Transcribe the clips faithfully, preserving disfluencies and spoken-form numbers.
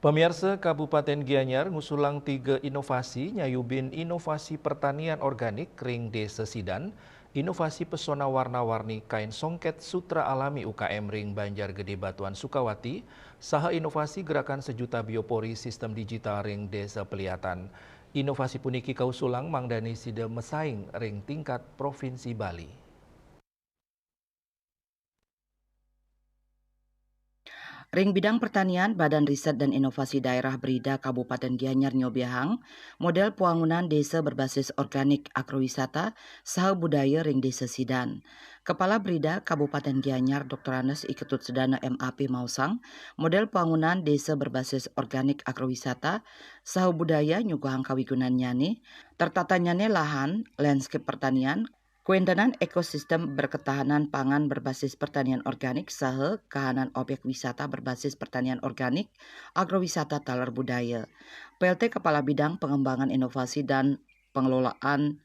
Pemirsa, Kabupaten Gianyar ngusulang tiga inovasi, nyayubin inovasi pertanian organik ring Desa Sidan, inovasi pesona warna-warni kain songket sutra alami U K M ring Banjar Gede Batuan Sukawati, saha inovasi gerakan sejuta biopori sistem digital ring Desa Peliatan. Inovasi puniki kausulang mangdani sida masaing ring tingkat Provinsi Bali. Ring bidang pertanian, Badan Riset dan Inovasi Daerah BRIDA Kabupaten Gianyar nyobiahang model pwangunan desa berbasis organik agrowisata saha budaya ring Desa Sidan. Kepala BRIDA Kabupaten Gianyar, Doktor Anes I Ketut Sedana M A P maosang, model pwangunan desa berbasis organik agrowisata saha budaya nyuguhang kawigunannyane, tertatanyane lahan, landscape pertanian, kawéntenan ekosistem berketahanan pangan berbasis pertanian organik saha kahanan objek wisata berbasis pertanian organik, agrowisata taler budaya. P L T Kepala Bidang Pengembangan Inovasi dan Pengelolaan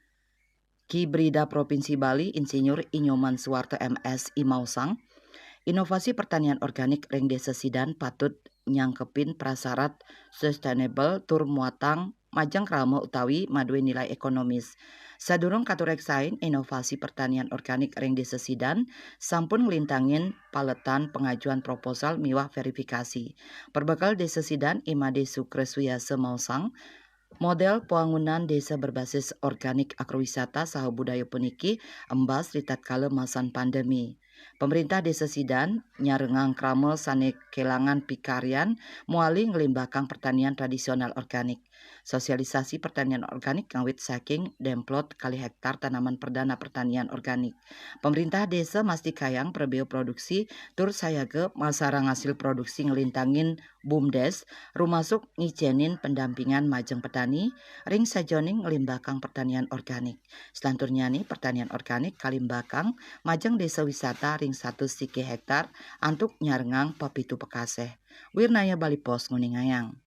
Ki BRIDA Provinsi Bali, Insinyur Inyoman Suwarta M Si maosang, inovasi pertanian organik ring Desa Sidan patut nyangkepin prasarat sustainable tur muatang majeng krama utawi madué nilai ekonomis. Sadurung katureksain, inovasi pertanian organik ring Desa Sidan sampun nglintangin paletan pengajuan proposal miwah verifikasi. Perbekel Desa Sidan, I Made Sukreswiyasa maosang, model pwangunan desa berbasis organik agrowisata saha budaya puniki embas ritatkala masan pandemi. Pemerintah Desa Sidan nyarengang krama sané kelangan pikaryan mawali nglimbakang pertanian tradisional organik. Sosialisasi pertanian organik ngawit saking demplot kalih hektar tanaman perdana pertanian organik. Pemerintah desa mastikayang prabéa produksi tur sayaga masarang hasil produksi nglintangin BUMDes, rumasuk ngicénin pendampingan majeng petani ring sajeroning nglimbakang pertanian organik. Selanturnyané, pertanian organik kalimbakang majeng desa wisata ring satus siki hektar antuk nyarengang pepitu pekasih. Wirnaya Bali Post nguningayang.